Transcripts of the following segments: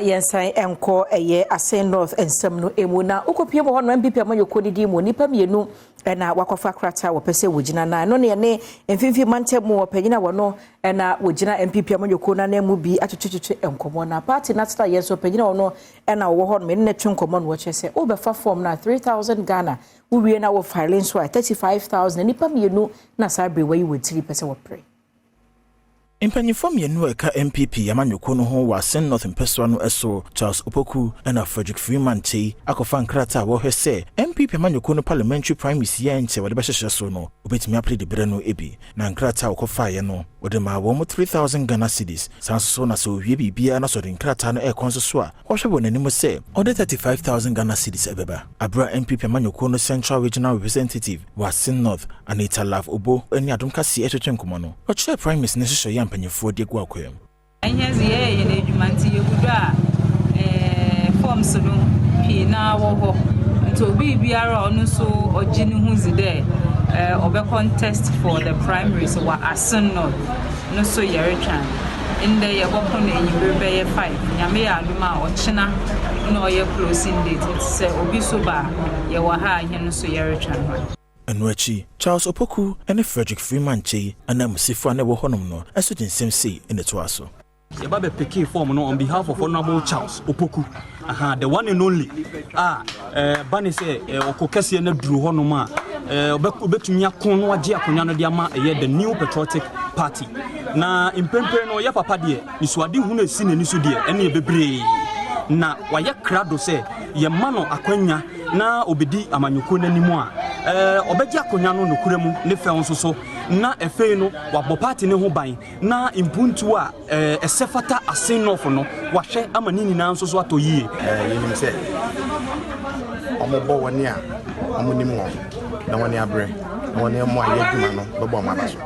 Yɛnsan nkɔ ɛyɛ Assin North nsɛm no emu na wokɔpie mu hɔ no, NPP amanyɔkuo didi mu nnipa mmienu ɛna wakɔfa krataa wɔpɛ sɛ wɔgyina, na ɛno ne ɛne Mfimfini Mantam mu ɔpanyin a wɔno ɛna wɔgyina NPP amanyɔkuo no anan mu bi atwetwetwe nkɔmmɔ. Na party no atena yɛn nso ɔpanyin a wɔno ɛna wɔwɔ hɔ no, ɛne ne twe nkɔmmɔ no, wɔkyerɛ sɛ wobɛfa form no a, 3000 Ghana, wowie na wɔ file nso a, 35,000. Nnipa mmienu na saa bere wɔyi wɔn tiri pɛ sɛ wɔpere. Mpanyinfoɔ mmienu a ɛka NPP amanyɔkuo no ho wɔ Assin North mpɛsoa no so, Charles Opoku ɛna Frederick Freeman Kyei, akɔfa nkrataa a wɔhwɛ sɛ NPP amanyɔkuo no parliamentary primaries yɛ nkyɛ wɔde bɛhyehyɛ so no, wɔbɛtumi apere de berɛ no bi. Na nkrataa a wɔkɔfaeɛ no, wɔde maa wɔn mo 3000 Ghana cedis. Saa nso so na sɛ owie biribiara na sɛ ɔde nkrataa no ɛrekɔ nso so a, wɔhwɛ wɔ n'anim sɛ ɔde 35,000 Ghana cedis ɛbɛba. Abere a NPP amanyɔkuo no Central Regional Representative wɔ Assin North, Anita Love Obo, ne Adom Kaseɛ ɛtwetwe nkɔmmɔ no, ɔkyerɛ primaries ne nhyehyɛeɛ a mpanyinfoɔ de agu akwan mu. Ɛnyɛ dze yɛyɛ yɛn adwuma nti yɛgu do a forms no pii na wɔ hɔ, nti obi biara a ɔno nso ɔgye ne ho dzi dɛ ɔbɛ contest for the primaries wɔ Assin North no so, yɛretwɛn. Ndɛ yɛbɔkɔ no enyimber bɛyɛ 5. Nyame yɛ adom a, ɔkyena na ɔyɛ closing date, nti sɛ obi so ba a, yɛwɔ ha a yɛn nso yɛretwɛn hɔ. Ɛno akyi, Charles Opoku ne Frederick Freeman Kyei ananmusifo a na ɛwɔ hɔnom no nso de nsɛm sei ne toa so. Yɛba bɛ pick form no on behalf of Honorable Charles Opoku, aha, the one and only a ba ne sɛ ɔkɔ kɛseɛ no duru hɔnom a ɔbɛtumi ako no agye akonnwa no de ama ɛyɛ the New Patriotic Party. Na mprempren no, yɛ papa deɛ nisuade hunu esi n'ani so deɛ ɛne yɛ bebree na wayɛ krado sɛ yɛma no akwanya na obɛdi amanyɔkuo no anim a, ɔbɛgye akonnwa no nokora mu ne fɛw nso so, na afei no wabɔ party ne ho ban na mpuntuo a ɛsɛ fata Assin North no, wahwɛ ama ne nyinaa nso so atɔ yie. Yɛnim sɛ ɔmobɔ wɔne a ɔmonim wɔn na wɔne aberɛ na wɔne mo ayɛ adwuma no bɛbɔ ɔmo aba so.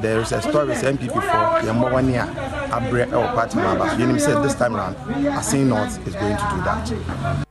There is a story sɛ NPP foɔ yɛmmɔ wɔne a aberɛ ɛwɔ party no aba so. Yɛnim sɛ this time round, Assin North is going to do that.